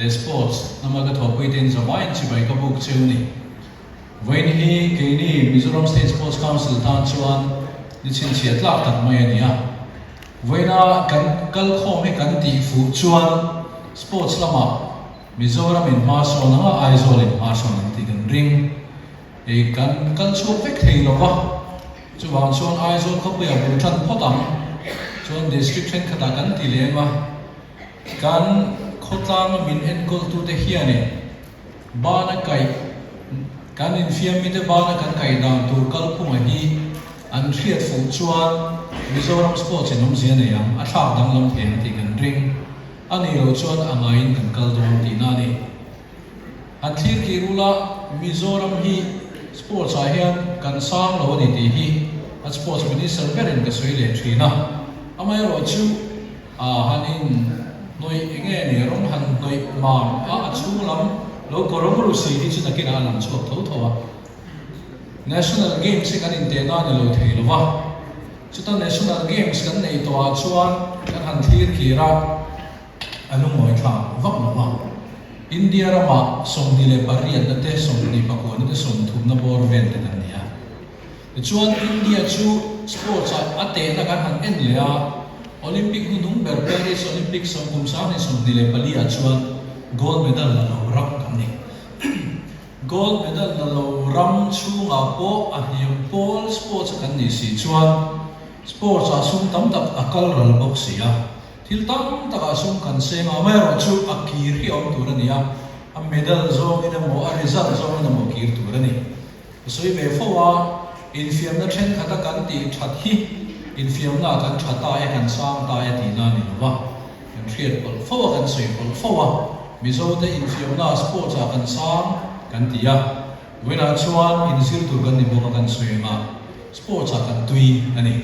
Leh Sports lama ka thawhpui tein zavaiin chibai ka buk cheu ni. Vawiin hi keini Mizoram State Sports Council tan chuan ni chhinchhiah tlak tak mai a ni a. Vawiina kan kalkhawm hi kan tih fuh chuan Sports lamah Mizoram in hma sawn anga Aizawl in hma sawn ang tih kan ring. Hei kan kal chhuak vek thei lo va, chuvang chuan Aizawl khawpuiah bul tan phawt ang chuan District thenkhatah kan ti lem a. Kan khawtlanga min enkawltute hianin bana kaih kan infiammite bana kan kaih dan tur kalphunga hi an hriat fuh chuan Mizoram sports in awmzia nei ang, a thlak danglam thei ang tih kan ring. A nih loh chuan a ngaiin kan kal dawn tihna a ni. Han thlir kir ula Mizoram hi sports ah hian kan sang lo a ni tih hi a sports minister berin ka sawi leh thin a. Amaherawhchu. A han in hnawih eng nge ni rawng han hnawih mam a, a chhung lam lo kawrawng ru si hi chu nakinah a lang chhuak tho tho a. National Games hi kan intehna a ni lo thei lo va, chuta National Games kan neih tawhah chuan kan han thlir kir a, a lungawi thlak vak lo va. India ramah 28 na te, 24 na te, 30 na bawr vel te kan ni a. Tichuan India chu sports ah a tehna kan han en leh a, Olympic hnuhnung ber Paris Olympic kum 2024 ah chuan gold medal la lo ram kan ni. Gold medal la lo ram chhungah pawh a hniam pawl sports a kan nih si chuan sports ah sum tam tak a kal ral bawk si a, thil tam takah sum kan seng a, amaherawhchu a kir hi a awm tur a ni a, a medal zawngin emaw a result zawngin emaw kir tur a ni. Ka sawi ve fo a, infiamna thenkhat a kan tih that hi infiamna ah kan tha ta e, kan sang ta e tihna a ni lo va, kan hriat pawlh fo a, kan sawi pawlh fo a, Mizote infiamna sports ah kan sang kan ti a, vawiinah chuan inzir tur kan ni bawk a kan sawi ang a, sports ah kan tui a ni,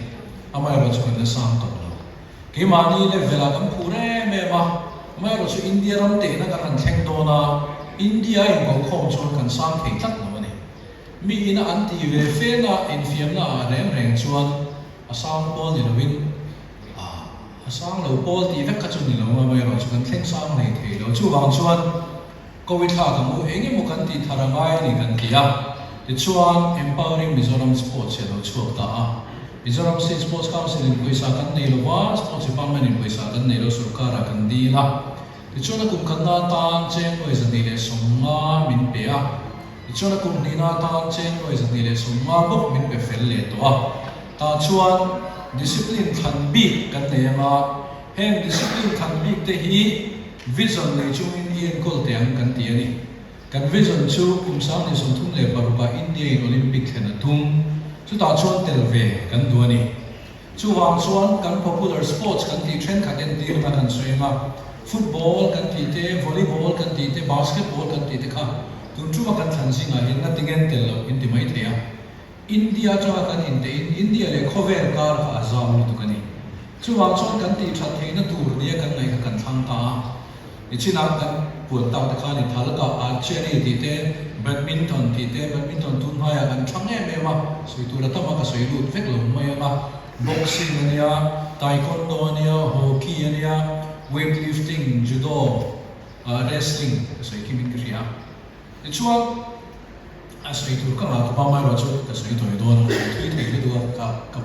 amaherawhchu kan la sang tawh lo. Keimahni level ah kan phur em em a, amaherawhchu India ram tehna kan han thleng dawn a, India a inkokhawm chuan kan sang thei tlat lo a ni. Mi ina an tih ve fena infiamna ah reng reng chuan a sang pawl ni loin a sang lo pawl tih vek kha chu ni lo, amaherawhchu kan thleng sang hlei thei lo. Chuvang chuan Kawi thlak ang u, eng emaw kan tih thar a ngai a ni kan ti a. Tichuan, Empowering Mizoram Sports hi a lo chhuak ta a. Mizoram State Sports Council in pawisa kan nei lo va, Sports Department in pawisa kan nei lo, sorkarah kan dil a. Tichuan a kum khatna atan cheng nuai 250 min pe a. Tichuan a kum hnihna atan cheng nuai 250 bawk min pe fel leh tawh a. Tah chuan discipline thlan bik kan nei ang a, heng discipline thlan bik te hi Vision nei chungin i enkawl teh ang kan ti a ni. Kan vision chu kum 2036 ah India in Olympic thlen a tum. Chutah chuan tel ve kan duh a ni. Chuvang chuan kan popular sports kan tih thenkhat entirna kan sawi ang a, football kan tih te, volleyball kan tih te, basketball kan tih te kha tun tuma kan thlan zingah hian ngatinge tel loh in ti mai thei a. India atanga kan inteihin India leh khawvel kar kha a zau lutuk a ni. Chuvang chuan kan tih that theihna tur nia kan ngaih kha kan thlang ta a. Nichinah kan puan tak te khan i thal kah archery tih te, badminton tih te, badminton tun hmaiah kan thlang em em a, sawi tur a tam a ka sawi lut vek lo mai ang a, boxing a nia, taekwondo a nia, hockey a nia, weightlifting, judo, wrestling ka sawi kim in ka hria. Tichuan, a sawi tur ka ngah khawp a, amaherawhchu ka sawi tawi dawn a, ka sawi thui thei lutuk a, ka ka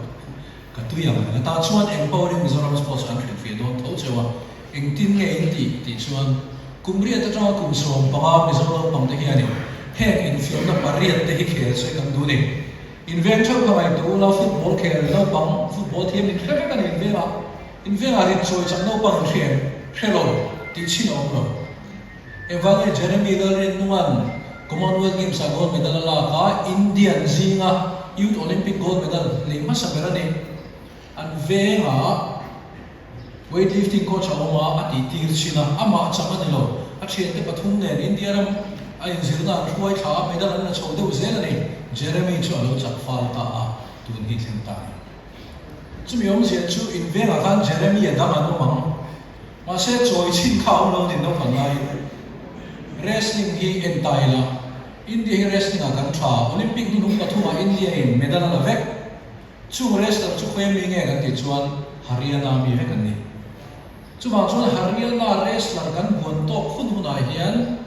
ka tui ang reng a. Tah chuan Empowering Mizoram Sports an hrilhfiah dawn tho cheu a, engtin nge in tih tih chuan kum riat atanga kum 15 Mizo naupangte hianin heng infiamna pariat te hi khel se kan duh ni. Inveng theuh ka ngaihtuah ula, football khel naupang, football thiam in hre vek a ni invengah. Invengah rit chawi chak naupang in hria em? Hre lo, tih chhin a awm lo. Engvang nge Jeremy Lalrinnunga'n Commonwealth Games ah gold medal a lak a, Indian zinga Youth Olympic gold medal lei hmasa ber a ni. An vengah weightlifting coach a awm a, a tih tir chin a, amah chang a ni lo. A thiante pathum nen India ram a inzirna an hruai thla a, medal an la chho deuh zel a ni. Jeremy chu a lo chak fal ta a, tun hi thleng ta a ni. Chumi awmzia chu in vengah khan Jeremy a dang an awm ang. Mahse chawi chhin kha a awm lo nin naupang laiin wrestling hi en ta ila, India hi wrestling ah kan tha, Olympic hnuhnung pathumah India in medal a la vek. Chung wrestler chu khawi ami nge kan tih chuan Haryana mi vek an ni. Chuvang chuan Haryana wrestler kan buan tawk hun hunah hian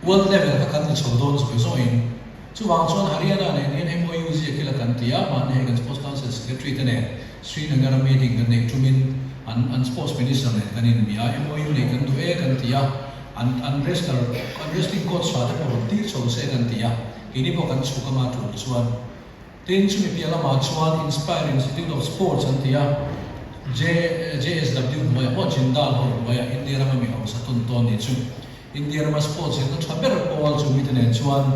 world level kha kan ni chho dawn zawi zawiin. Chuvang chuan Haryana nen hian MOU ziak ila kan ti a, mahni hei kan Sports Council Secretary te nen Srinagar a meeting kan neih tumin an an Sports Minister nen kan inbia a, MOU neih kan duh e kan ti a, an an wrestler an wrestling coach tha te pawh rawn tir chho se kan ti a, keini pawh kan chhuk anga tul chuan. Tin, chumi piah lamah chuan Inspire Institute of Sports an ti a, JSW hnuaiah pawh Jindal ho hnuaiah India rama mi hausa tawn tawn ni chu India rama sports zirna tha ber pawl chu mite nen chuan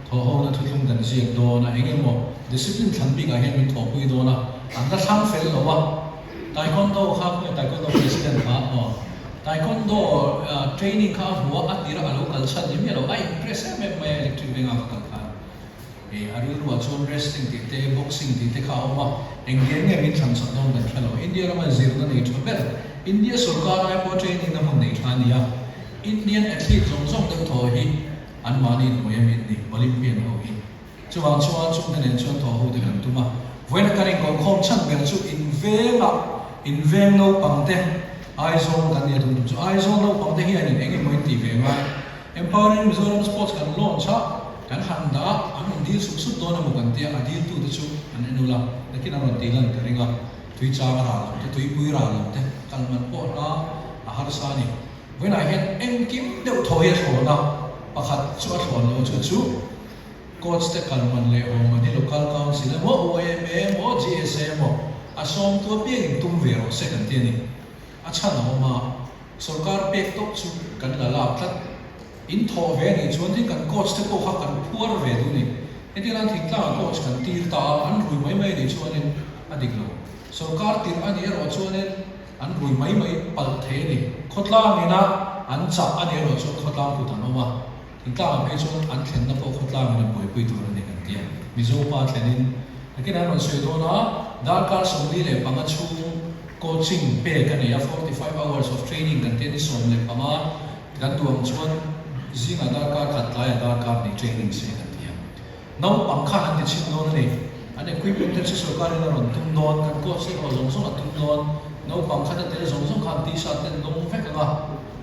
thawhhona thuthlung kan ziak dawn a, eng emaw discipline thlan bikah hian min thawhpui dawn a, an la thlang fel lo a. Taekwondo kha khawnge Taekwondo president kha aw Taekwondo training kha a hmu a, a tirah a lo kal chhan ni miah lo, a impress em em mai a electric venga ka kal khan. Hei a rilruah chuan wrestling tih te, boxing tih te kha a awm a, eng dian nge min thlan chak dawn kan hre lo. India rama zirna nei tha ber, India sorkar ai pawh training na hmun nei tha a ni a, Indian athlete zawng zawng deuh thaw hi anmahni hnuai a min ni, Olympian ho hi. Chuvang chuan chungte nen chuan thaw ho te kan tum a, vawiin kan inkawhkhawm chhan ber chu invengah inveng naupang te Aizawl kan nia tum tum chu Aizawl naupang te hianin eng emaw in tih ve ngai Empowering Mizoram Sports kan launch a, kan han dah a, an rawn dil sup sup dawn emaw kan tia, a diltute chu an en ula, nakin an rawn tih lan ka ring a, tui chang a ral lo te, tuipui ral lo te, kal man pawh hla a harsa a ni. Vawiinah hian engkim deuh thaw hi a thlawn a, pakhat chu a thlawn lo chu chu Coach te kal man leh awm man hi Local Council emaw, YMA emaw, GSA emaw a sawmtu apiangin tum ve rawh se kan ti a ni. A chhan a awm a. Sorkar pek tawp chu kan la lak tlat. In thawh ve anih chuan tin kan coach te pawh kha kan phuar ve duh ni. Hetiang nan thingtlangah coach kan tir ta a, an rui mai mai anih chuanin a dik lo. Sorkar tirh anih erawh chuanin an rui mai mai palh thei a ni. Khawtlang ina an chah anih erawh chuan khawtlang kut an awm a. Thingtlangah phei chuan an thlenna pawh khawtlangin an buaipui tur a ni kan ti a. Mizo pa thlenin nakin an rawn sawi dawn a, darkar 45 chhung coaching pek a ni a, 45 hours of training kan ti a ni, 15 kan duh ang chuan zingah darkar khat tlaiah darkar hnih training se kan ti a. Naupang khan an ti chhin dawn a ni. An equipment te chu sorkarin a rawn tum dawn, kan coach te erawh zawng zawng a tum dawn. Naupang khat a tel zawng zawng khan t-shirt te an dawng vek ang a,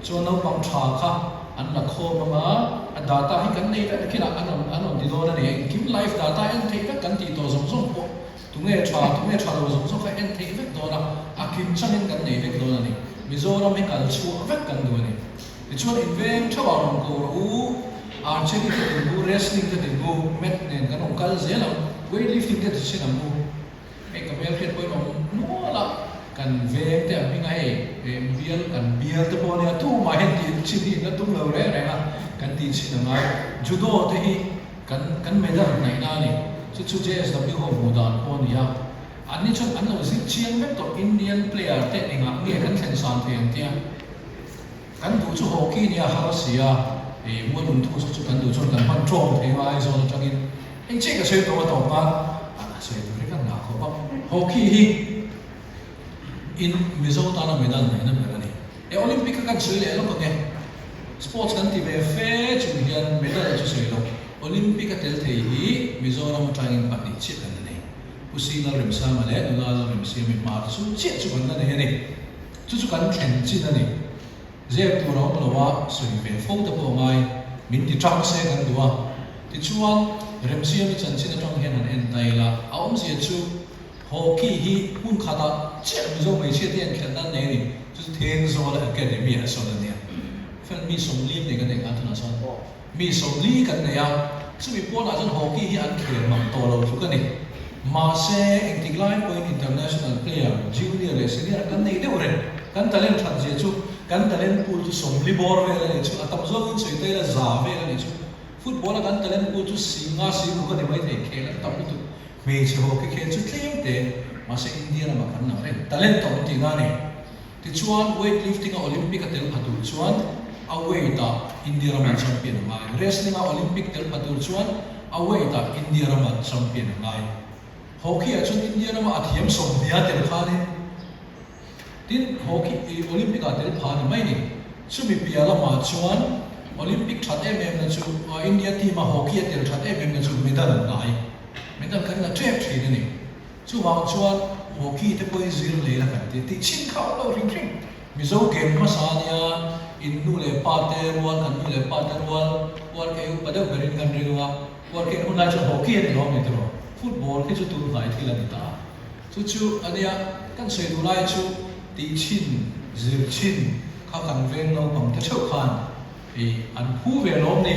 chuan naupang tha kha an la khawm ang a, a data hi kan nei vek nakinah an rawn an rawn ti dawn a ni. Engkim live data en theih vek kan tih tawh zawng zawng pawh tunge tha tunge tha lo zawng zawng kha en theih vek dawn a, a kim changin kan nei vek dawn a ni. Mizoram hi kal chhuah vek kan duh a ni. Tichuan inveng theuh ah rawn ko rawh u, archery te tin u, wrestling te tin u, mat nen kan rawn kal zel ang, weightlifting te ti chin ang u. Hei ka hmelhriat pawhin awm nual a, kan veng te ang hminga hei bial kan bial te pawh ania tumah hian tih chin hi inla tum lo reng reng a, kan tih chin a ngai. Judo te hi kan kan medal hnaih na a ni, chu chu JSW ho hmuh dan pawh a ni a, anni chuan an lo zir chiang vek tawh Indian player te engah nge kan thlen san thei ang tia. Kan duh chu hockey nia har si a, ei mual um thu chu kan duh chuan kan hman tawng thei a Aizawl atangin eng chiah ka sawi tawh a tawp nan a sawi tur hi ka nghah khawp a, hockey hi in Mizo tana medal neihna ber a ni. E Olympic kha kan sawi leh lawk ang e, sports kan ti ve fe chung hian medal chu sawi lo, Olympic a tel thei hi Mizoram atangin pahnih chiah kan la nei, Pu Sinal Remsanga leh Nula Lalremsiami hma te chu chiah chu kan la nei a ni. Chu chu kan thlen chin a ni. Zep tur a awm lo a, sawi ve fo te pawh ngai, min ti tang se kan duh a. Tichuan, Remsiami chanchin atang hian han en ta ila, a awmzia chu hockey hi hmun khatah chiah Mizo hmeichhia te hian khelh nan nei a ni. Chu chu Thenzawl Academy ah sawn a nia. Fel mi 40 nei kan nei khan tunah sawn mi 40 kan nei a, chumi pawnah chuan hockey hi an khel mang tawh lo tluk a ni. Mahse, engtik lai pawhin international player, junior leh senior kan nei deuh reng. Kan talent that zia chu, kan talent pool chu 40 bawr vel a nih chu, a tam zawkin sawi ta ila za vel a nih chu. Football a kan talent pool chu 50 60 a ni maithei, khel an tam lutuk. Hmeichhe hockey khel chu tlem te, mahse India lamah kan lang reng. Talent a awm tihna a ni. Tichuan, weight lifting a Olympic a tel pha tur chuan a weight ah India rama champion a ngai. Wrestling a Olympic tel pha tur chuan a weight ah India rama champion a ngai. Hockey ah chuan India rama a thiam 20 a tel khanin tin hockey Olympic ah tel pha a ni mai ni. Chumi piah lamah chuan Olympic that em em na chu India team a hockey a tel that em em na chu medal an ngai. Medal kan la tep thin a ni. Chuvang chuan hockey te pawhin zir lei la kan ti tih chhin kha awm lo hrim hrim. Mizo game hmasa ania in nu leh pa te rual kan nu leh pa te rual uar kei upa deuh berin kan ring a, uar kei hun lai chuan hockey a ni lo ami tiraw? Football khi chu tun hnai thil a ni ta. Chu chu ania kan sawi duh lai chu tih chhin, zir chhin kha kan veng naupang te theuh khan i an phu ve lawm ni?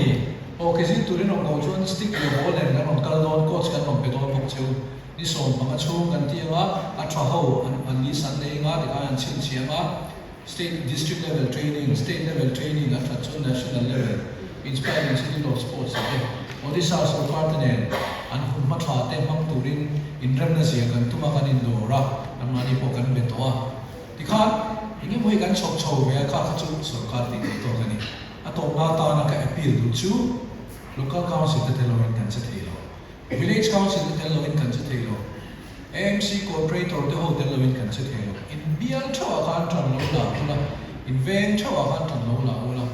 Hockey zir turin rawn ko chuan stick leh ball nen kan rawn kal dawn, coach kan rawn pe dawn bawk cheu. Ni 15 chhung kan ti anga a tha ho an an list an nei anga tikhan an chhinchhiam a, State District Level Training, State Level Training an that chuan National Level Inspired Institute of Sports te Odisha sorkar te nen an hun hma tha te hmang turin inremna zia kan tum a kan indawr a, anmahni pawh kan be tawh a. Tikhan eng emaw hi kan chhawp chho ve a kha kha chu sorkar tih theih tawk a ni. A tawpna atana ka appeal duh chu Local Council te tel loin kan che thei lo. Village Council te tel loin kan che thei lo. AMC Corporator te ho tel loin kan che thei lo. In bial theuhah khan tan lo la ula, in veng theuhah khan tan lo la ula,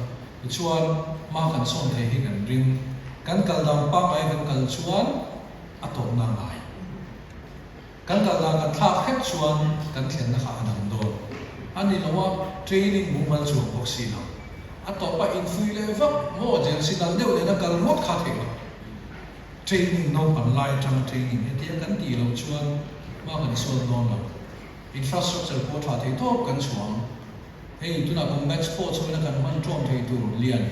tichuan hma kan sawn thei hi kan ring. Kan kal dan pangngai kan kal chuan a tawpna ngai. Kan kal dan kan thlak hlek chuan kan thlenna kha a dang dawn. A ni lo a, training mumal chuang bawk si lo. A tawpa infuih leh vak maw jersey dal deuh nena kal ngawt kha theih lo. Training naupan lai atanga training hetia kan tih loh chuan hma kan sawn dawn lo. Infrastructure pawh tha thei tawp kan chhuang. Hei tunah combat sports hawina kan hman ṭawm thei tur lian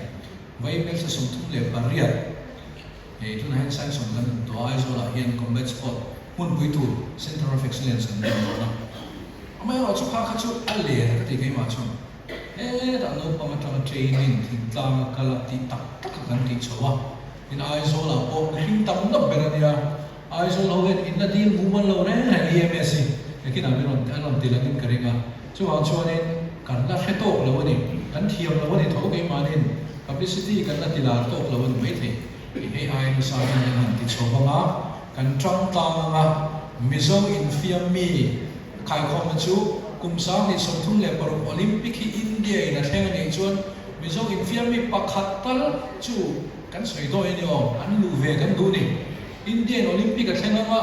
vai hmelchhe 38 hei tunah hian sanction kan hmu tawh a, Aizawlah hian combat sport hmunpui tur Centre of Excellence kan din dawn a. Amaherawhchu kha kha chu a ler ka ti keimah chuan. Hetah naupang atanga training thingtlang a kal a tih tak tak a kan tih chho a, tin Aizawlah pawh mihring tam dap ber a nia, Aizawl ho hian in la dil mumal lo reng reng EMS hi nakinah min rawn an rawn ti langin ka ring a, chuvang chuanin kan la hre tawk lo a ni, kan thiam lo a ni tho keimahnin publicity kan la ti lar tawk lo a ni maithei tih hei ai nasa hian kan han ti chho vang a, kan tang tlang ang a, Mizo infiam mi Khaikhawmna chu kum 2036 Olympic hi India in a thleng a nih chuan Mizo infiammi pakhat tal chu kan sawi dawi a ni aw, an luh ve kan duh ni. India in Olympic a thleng anga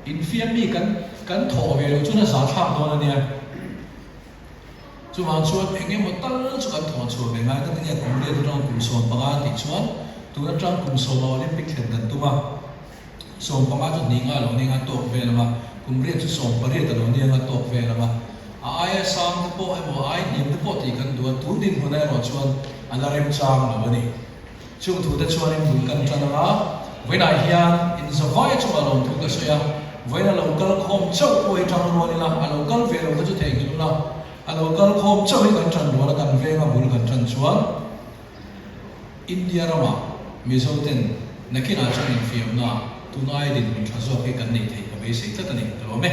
infiammi kan kan thawh ve loh chuan a za thlak dawn a nia. Chuvang chuan eng emaw tal chu kan thawh chhuah ve ngai tak a nia kum riat atanga kum 15 a tih chuan tun atang kum sawma Olympic thlen kan tum a. 15 chu hnih nga lo nia nga tawk vel anga, kum riat chu 18 a lo nia nga tawk vel anga, a aia sang te pawh emaw a ai hniam te pawh tih kan duh a, tun dinhmun ah erawh chuan a la remchang lo a ni. Chung thu te chuanin bul kan tan anga, vawiinah hian inzavai chungah lawmthu ka sawi a, vawiin a lo kal khawm chauh pawh hi tang rual ila, a lo kal ve lo kha chu theihnghilh ula, a lo kal khawm chauh hi kan tan rual a, kan venga bul kan tan chuan, India ramah Mizo ten nakinah chuan infiamna tun ai dinhmun tha zawk hi kan neih theih ka beisei tlat a ni, ka lawm e.